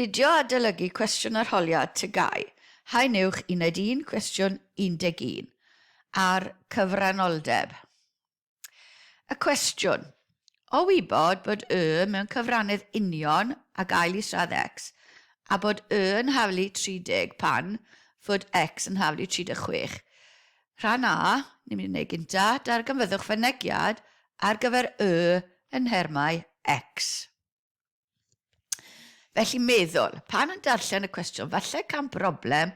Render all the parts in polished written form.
Fideo adolygu cwestiwn arholiad TGAU, Haen Uwch Uned 1 Cwestiwn 11 ar cyfranoldeb. Y cwestiwn, O wybod bod y mewn cyfrannedd union ag ail isradd x a bod y yn haflu 30 pan fod x yn haflu 36, Rhan A, ni'n mynd i wneud gynta, darganfyddwch fynegiad ar gyfer y yn nhermau x. Felly meddwl, pan yn darllen y cwestiwn, falle cael broblem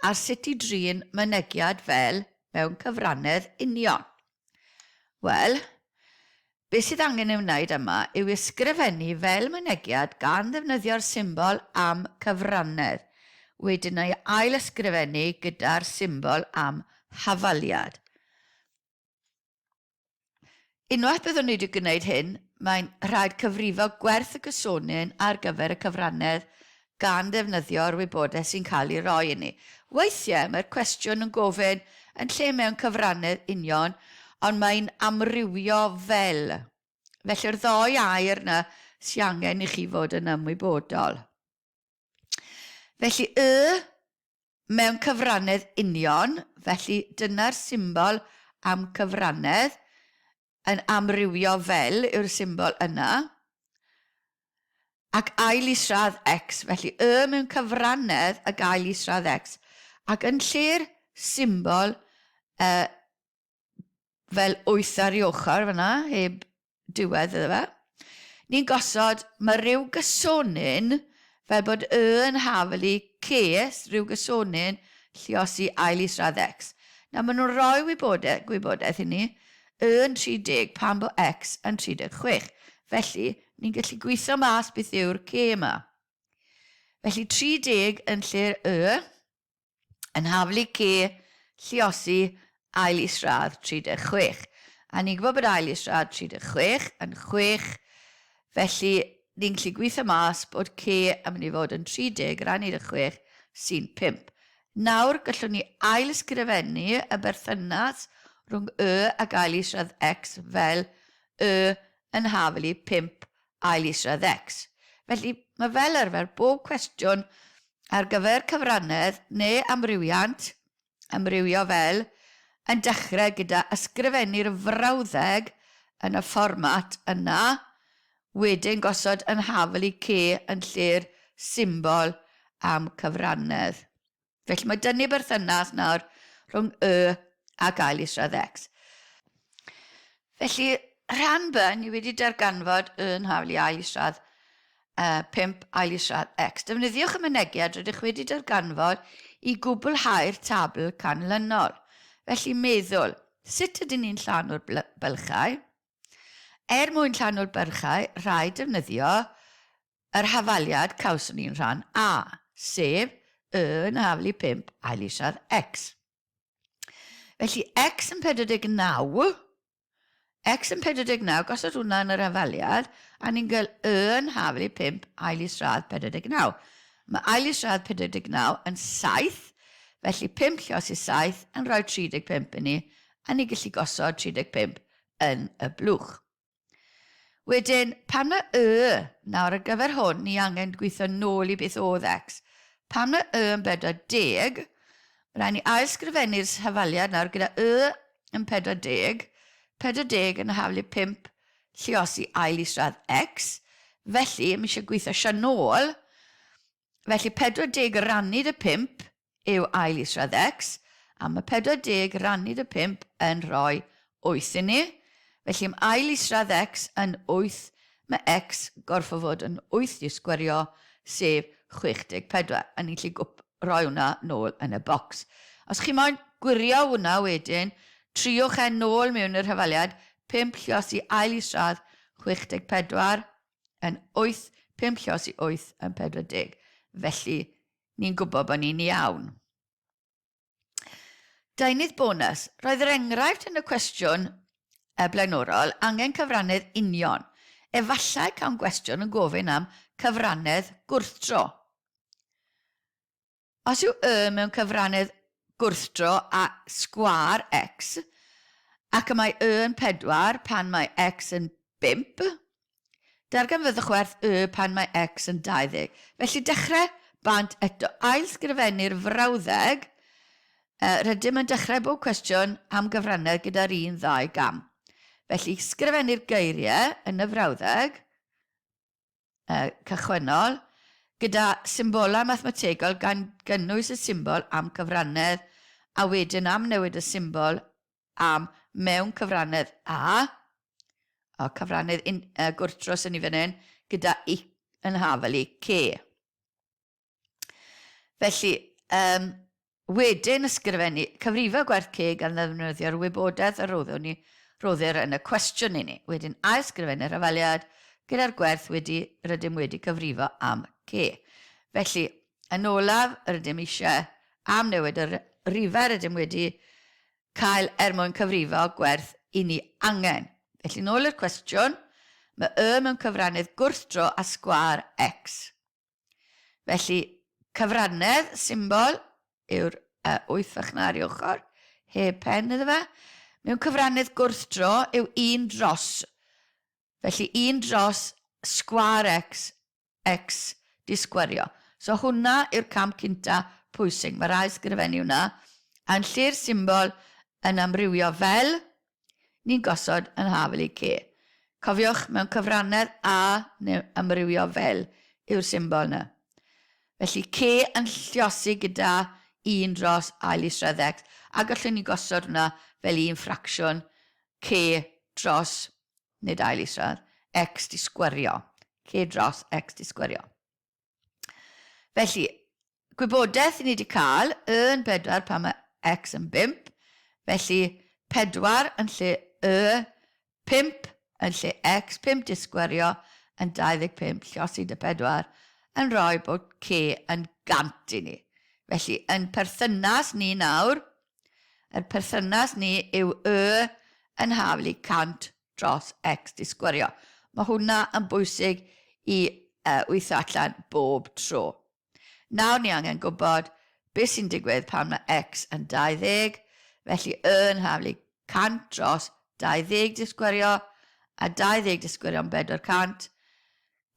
ar sut i drin mynegiad fel mewn cyfrannedd union. Wel, beth sydd angen ei wneud yma yw ysgrifennu fel mynegiad gan ddefnyddio'r symbol am cyfrannedd, wedyn ei ail-ysgrifennu gyda'r symbol am hafaliad. Unwaith byddwn ni wedi gwneud hyn, mae'n rhaid cyfrifo gwerth y cysonyn ar gyfer y cyfrannedd gan ddefnyddio'r wybodaeth sy'n cael ei roi i ni. Weithiau mae'r cwestiwn yn gofyn yn lle mewn cyfrannedd union, ond mae'n amrywio fel. Felly'r ddou air 'na sy angen i chi fod yn ymwybodol. Felly y mewn cyfrannedd union, felly dyna'r symbol am cyfrannedd, yn amrywio fel yw'r symbol yna, ac ail isradd x, felly y mewn cyfrannedd ag ail isradd x, ac yn lle'r symbol uh, fel wyth ar ei ochr fyna, heb diwedd iddo fe. Ni'n gosod, mae rhyw gysonyn, fel bod y yn haflu ces, rhyw gysonyn, lliosi ail isradd x. Nawr, maen nhw'n rhoi wybodaeth, gwybodaeth i ni, y yn 30 pan bo x yn 36. Felly, ni'n gallu gweithio mas beth yw'r c yma. Felly, 30 yn lle'r y, yn haflu C, lluosi ail isradd 36. A ni'n gwybod bod ail isradd 36 yn 6, felly ni'n gallu gweithio mas bod C yn mynd i fod yn 30 rannu 6 sy'n 5. Nawr gallwn ni ail-ysgrifennu y berthynas rhwng Y ac ail isradd X fel Y yn haflu 5 ail isradd X. Felly mae fel arfer bob cwestiwn ar gyfer cyfrannedd neu amrywiant, amrywio fel, yn dechrau gyda ysgrifennu'r frawddeg yn y fformat yna, wedyn gosod yn hafal i C yn lle'r symbol am cyfrannedd. Felly mae dynnu berthynas nawr rhwng Y ac ail isradd X. Felly, rhan B, ni wedi darganfod Y yn hafal i ail isradd uh, 5 ail isradd X. Defnyddiwch y mynegiad rydych wedi darganfod i gwblhau'r tabl canlynol. Felly meddwl, sut ydyn ni'n llanw'r bylchau? Er mwyn llanw'r bylchau, rhaid defnyddio yr hafaliad cawson ni'n rhan A, sef Y yn haflu 5 ail isradd X. Felly X yn 49, X yn 49, gosod hwnna yn yr hafaliad, a ni'n cael Y yn haflu 5 ail isradd 49. Mae ail isradd 49 yn 7, felly 5 llios i 7 yn rhoi 35 i ni, a ni'n gallu gosod 35 yn y blwch. Wedyn, pan mae y, nawr ar gyfer hwn, ni angen gweithio nôl i beth oedd x. Pan mae y yn 40, mae rhaid ni ailsgrifennu'r hafaliad nawr gyda y yn 40, 40 yn haflu 5 lliosi ail isradd x, felly mae eisiau gweithio eisiau nôl, Felly 40 rannu dy 5 yw ail isradd x, a mae 40 rannu dy 5 yn rhoi 8 i ni. Felly mae ail isradd x yn 8, mae x gorfod fod yn 8 i'w sgwerio, sef 64. A ni'n gallu rhoi hwnna nôl yn y bocs. Os chi moyn gwirio hwnna wedyn, triwch e nôl mewn i'r hafaliad, 5 lliosi ail isradd 64, yn 8, 5 llos i 8 yn 40. Felly, ni'n gwybod bod ni'n iawn. Deunydd bonus. Roedd yr enghraifft yn y cwestiwn y blaenorol angen cyfrannedd union. Efallai cawn gwestiwn yn gofyn am cyfrannedd gwrthdro. Os yw y mewn cyfrannedd gwrthdro â sgwâr x, ac y mae y yn 4 pan mae x yn 5, Darganfyddwch werth y pan mae x yn 20. Felly dechrau bant eto. Ail-sgrifennu'r frawddeg. Rydym yn dechrau bob cwestiwn am gyfrannedd gyda'r un ddau gam. Felly, sgrifennu'r geiriau yn y frawddeg cychwynnol gyda symbolau mathemategol gan gynnwys y symbol am cyfrannedd a wedyn am newid y symbol am mewn cyfrannedd a, o, cyfrannedd in, gwrtdro sy'n ni fan hyn, gyda i yn hafel i c. Felly, um, wedyn ysgrifennu cyfrifo gwerth C gan ddefnyddio'r wybodaeth a roddwn ni, roddir yn y cwestiwn i ni. Wedyn ail-sgrifennu'r hafaliad gyda'r gwerth wedi, rydym wedi cyfrifo am C. Felly, yn olaf, rydym eisiau am newid y rifau rydym wedi cael er mwyn cyfrifo gwerth i ni angen. Felly, nôl i'r cwestiwn, mae Y mewn cyfrannydd gwrthdro a sgwâr X. Felly, cyfrannedd symbol yw'r uh, wyth fach na ar ei ochr, heb pen iddo fe. Mewn cyfrannedd gwrthdro yw 1 dros. Felly 1 dros sgwâr x, x di sgwario. So hwnna yw'r cam cynta pwysig. Mae rhaid sgrifennu hwnna. A'n lle'r symbol yn amrywio fel ni'n gosod yn hafel i C. Cofiwch, mewn cyfrannedd A neu amrywio fel yw'r symbol yna. Felly C yn lliosi gyda 1 dros ail isradd X, a gallwn ni gosod hwnna fel un ffracsiwn C dros, nid ail isradd, X di sgwario. C dros X di sgwario. Felly, gwybodaeth ni wedi cael, y yn 4 pan mae x yn 5, felly 4 yn lle y, 5 yn lle x, 5 disgwario yn 25, llosi dy 4, yn rhoi bod c yn 100 i ni. Felly, yn perthynas ni nawr, yr perthynas ni yw y yn haflu 100 dros X di sgwario. Mae hwnna yn bwysig i uh, weithio allan bob tro. Nawr ni angen gwybod beth sy'n digwydd pan mae X yn 20, felly Y yn haflu 100 dros 20 di sgwario, a 20 di sgwario yn 400,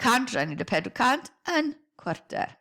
100 rhannu 400 yn cwarter.